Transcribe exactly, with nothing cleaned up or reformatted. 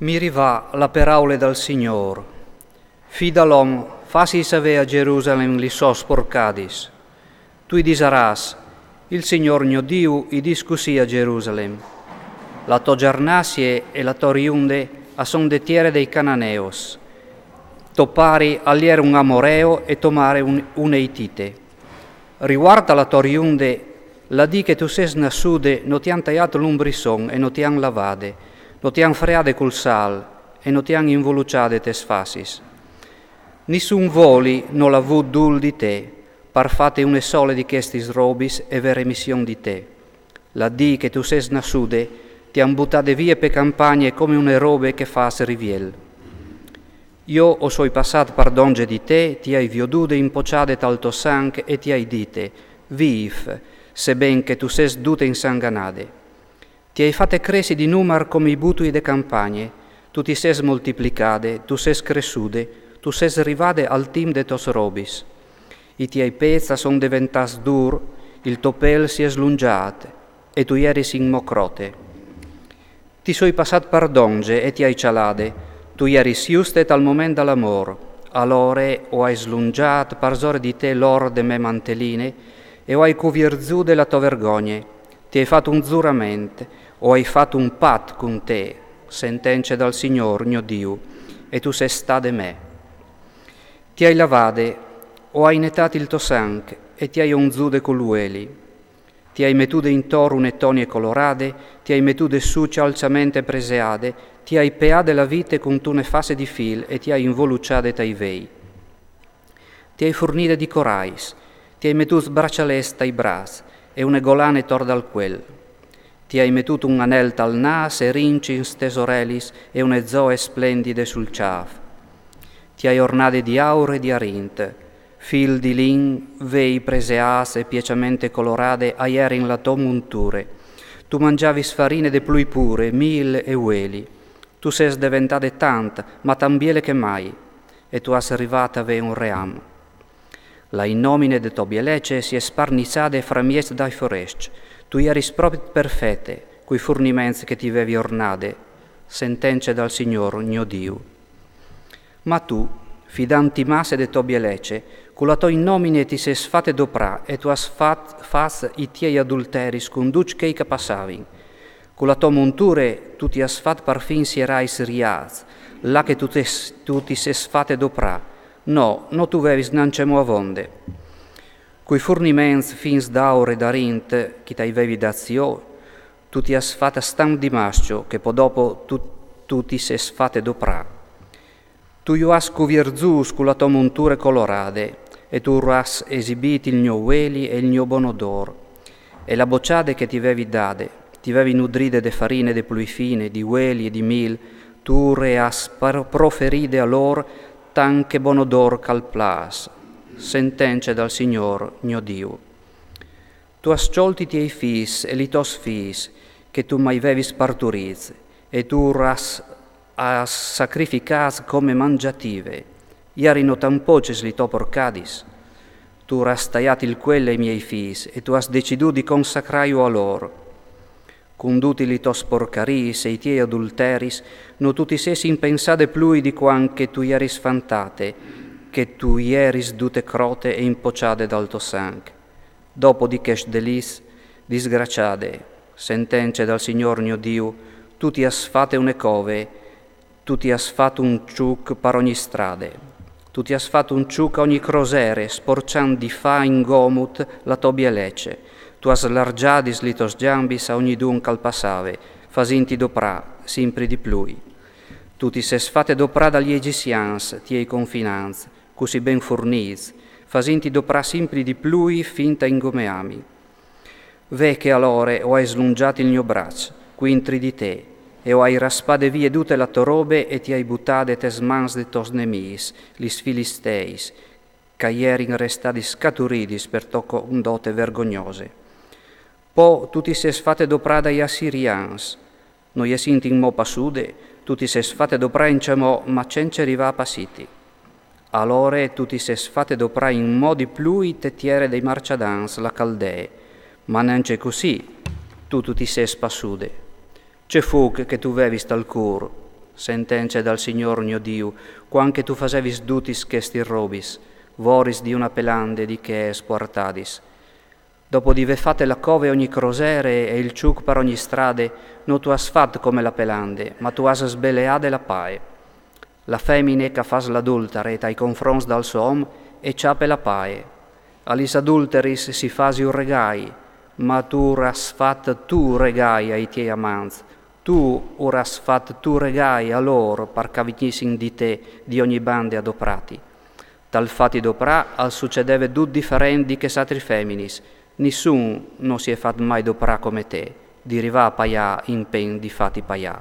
Mi rivà la peraule dal Signôr: Fi dal om, fasi savê a Gjerusalem lis sôs porcadis. Tu i disarâs: Il Signôr gno Diu i dîs cussì a Gjerusalem: La tô gjarnassie e la tô riunde a son de tiere dai Cananeos. To pari al jere un Amoreo e to mare un, une Itite. Rivuart a la tô riunde, la dì che tu sês nassude no ti àn taiât l'umbrisson e no ti àn lavade, no ti àn freade cul sâl e no ti àn involuçade tes fassis. Nissun voli nol à vût dûl di te, par fâti une sole di chestis robis e vê remission di te. La dì che tu sês nassude, ti àn butade vie pe campagne come une robe che fâs riviel. Jo o soi passât par dongje di te, ti ai viodude impocjade tal to sanc e ti ai dite: Vîf, seben che tu sês dute insanganade. Ti ai fate cressi di numar come i butui de campagne, tu ti sês moltiplicade, tu sês cressude, tu sês rivade al timp de tos robis. I tiei pêts a son deventâts dûr, il to pêl si è slungjât, e tu jeris inmò crote. Ti soi passât par dongje e ti ai cjalade, tu jeris juste tal moment dal amôr. Alore o ai slungjât parsore di te l'ôr de mê manteline e o ai cuvierzude la tô vergogne. Ti ai fat un zurament, o ai fat un pat cun te, sentence dal Signôr gno Diu, e tu sês stade mê. Ti ai lavade, o ai netât il to sanc e ti ai onzude cul vueli. Ti ai metude intor une tonie colorade, ti ai metude sù cjalçamente preseade, ti ai peade la vite cuntune fasse di fîl e ti ai involuçade tai vei. Ti ai furnide di corais, ti ai metût braçalets tai braçs e une golane tor dal cuel. Ti ai metût un anel tal nâs e rincins tes orelis e une zoe splendide sul cjâf. Ti ai ornade di aur e di arint. Fîl di lin, vei preseâts e piaçamente colorade a jerin la tô monture. Tu mangjavis farine de plui pure, mîl e vueli. Tu sês deventade tant, ma tant biele che mai, e tu âs rivât a vê un ream. La innomine de tô bielece si è sparniçade framieç dai forescj. Tu jeris propit perfete, cui furniments che ti vevi ornade, sentence dal Signôr gno Diu. Ma tu, fidantiti masse de tô bielece, cu la tô innomine ti sês fate doprâ e tu âs fat, fat i tiei adulteris cun ducj chei che a passavin. Cu la tô monture tu ti âs fat parfin sierâ i sriâts, là che tu, te, tu ti sês fate doprâ. No, no tu vevis nancjemò avonde. Cui furniments fins d'aur e d'arint che t'ai vevi dâts jo, tu ti âs fat stamp di mascjo che po dopo tu, tu ti sês fate doprâ. Tu ju âs cuvierzûts cu la tô monture colorade, e tu ur âs esibît il gno vueli e il gno bon odôr. E la bocjade che ti vevi dade, ti vevi nudride de farine de plui fine, di vueli e di mîl, tu ur âs par-, proferide a lôr tant che bon odôr che al plâs, sentence dal Signôr gno Diu. Tu âs cjolt i tiei fîs e li tôs fiis, che tu m'ai vevis parturîts, e tu ur âs, âs sacrificâts come mangjative. Jerino tant pocjis li tô porcadis. Tu ur âs taiât il cuel ai miei fîs, e tu âs decidût di consacrâju a lôr. Cun dutis li tôs porcariis e i tiei adulteris, no tu ti sês impensade plui di cuant che tu jeris fantate, che tu jeris dute crote e impocjade dal to sanc. Dopo di chescj delits, disgraçade, sentence dal Signôr gno Diu, tu ti âs fate une cove, tu ti âs fat un çuc par ogni strade. Tu ti âs fat un çuc a ogni crosere, sporcjant di fâ ingomut la tô bielece. Tu âs largjadis li tôs gjambis a ognidun che al passave, fasintiti doprâ simpri di plui. Tu ti sês fate doprâ dai egjicians, tiei confinants, cussì ben furnîts, fasintiti doprâ simpri di plui fin a ingomeâmi. Ve che alore o ai slungjât il gno braç cuintri di te, e o ai raspade vie dute la tô robe e ti ai butade tes mans dai tôs nemîs, lis Filisteis, che a jerin restadis scaturidis par tô condote vergognose. Po tu ti sês fate doprâ dai Assirians, no jessinti inmò passude, tu ti sês fate doprâ encjamò, ma cence rivâ a passiti. Alore tu ti sês fate doprâ inmò di plui te tiere dai Marcjadans, la Caldee, ma nancje cussì tu, tu ti sês passude. Ce fûc che tu vevis tal cûr, Sentence dal Signôr gno Diu: cuant che tu fasevis dutis chestis robis, voris di una pelande di chees puartadis. Dopo di vê fate la cove ogni crosere e il çuc par ogni strade, no tu âs fat come la pelande, ma tu âs sbeleade la pae. La femine ch'a fâs l'adultere tai confronts dal so om e çape la pae. A lis adulteris si fasi un regai, ma tu ur âs fat tu regai ai tiei amants, tu ur âs fat tu regai a lôr par ch'a vignissin di te di ogni bande a doprâti. Tal fâti doprâ al sucedeve dut diferent di ches altris feminis. Nissun no si è fat mai doprâ come te, di rivâ a paiâ in pen di fâti paiâ.